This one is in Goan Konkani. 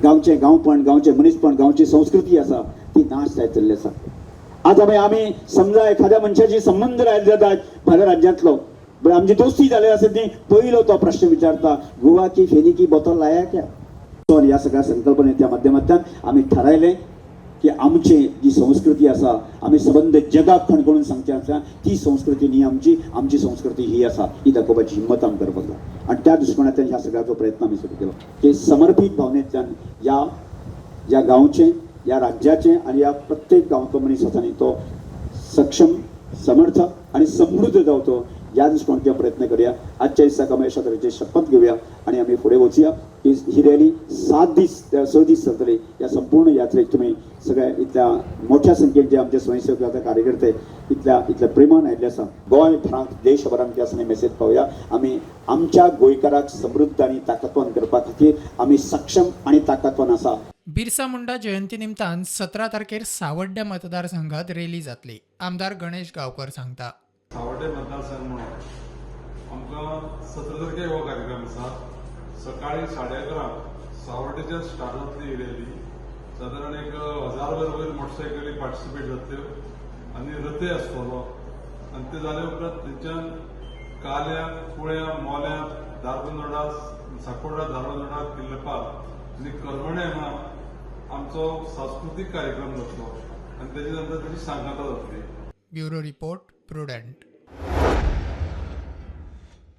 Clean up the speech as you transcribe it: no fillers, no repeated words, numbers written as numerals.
गांवचें गांवपण, गांवचें मनीसपण, गांवची संस्कृती आसा ती नाश जायत चल्ली आसा. आज आमी आमी समजा एखाद्या मनशाची संबंद रायले जाता भायल्या राज्यांतलो, बरं आमची दोस्ती जाली आसत न्ही, पयलो तो प्रश्न विचारता, "गोवा की फेनी की बोतल लाया क्या?" सो ह्या सगळ्या संकल्पनेच्या माध्यमांतल्यान आमी थारायलें की आमची जी संस्कृती आसा, आमी सबंद जगाक खणखणून सांगचें आसा, ती संस्कृती न्ही आमची, आमची संस्कृती ही आसा, ही दाखोवपाची हिंमत आमी करपाक जाय. आनी त्या दृश्टिकोनांतल्यान ह्या सगळ्याचो प्रयत्न आमी सुरू केलो की समर्पीत भावनेंतल्यान ह्या ह्या गांवचें, ह्या राज्याचें आनी ह्या प्रत्येक गांवचो मनीस आसा न्ही, तो सक्षम, समर्थ आनी समृद्ध जावचो ह्या दृश्टिकोनांतल्यान प्रयत्न करूया. आजच्या दिसाक आमी अशा तरेची शपथ घेवया आनी आमी फुडें वचुया की ही रॅली 7 दीस ते 6 दीस चलतली. ह्या संपूर्ण यात्रेक तुमी सगळ्या इतल्या मोठ्या संख्येन जे आमचे स्वयंसेवक आतां कार्यकर्ते इतल्या इतल्या प्रेमान आयिल्ले आसा, गोंयभरांत, देशभरांत त्या आसा मेसेज पावया. आमी आमच्या गोंयकाराक समृद्ध आनी ताकदवान करपा खातीर आमी सक्षम आनी ताकदवान आसा. बिरसा मुंडा जयंती निमतान 17 तारखेर सावड्ड्या मतदारसंघात रेली जातली. आमदार गणेश गांवकर सांगता. सावड्डे मतदारसंघ म्हणून आमकां 17 तारखेक हो कार्यक्रम आसा. सकाळी 11:30 सावड्डेच्यान स्टार्ट जातली ही रॅली. सादारण एक हजारभर वयर मोटरसायकली पार्टिसिपेट जातल्यो आनी रथय आसतलो. आनी ते जाले उपरांत थंयच्यान काल्या, कुळ्या, मोल्या, धारबांदोडा, साकोर्डा, धारबांदोडा, किल्लपाल आनी करमणे हांगा आमचो सांस्कृतीक कार्यक्रम जातलो आनी तेजे नंतर तेजी सांगाता जातली. Bureau report, prudent.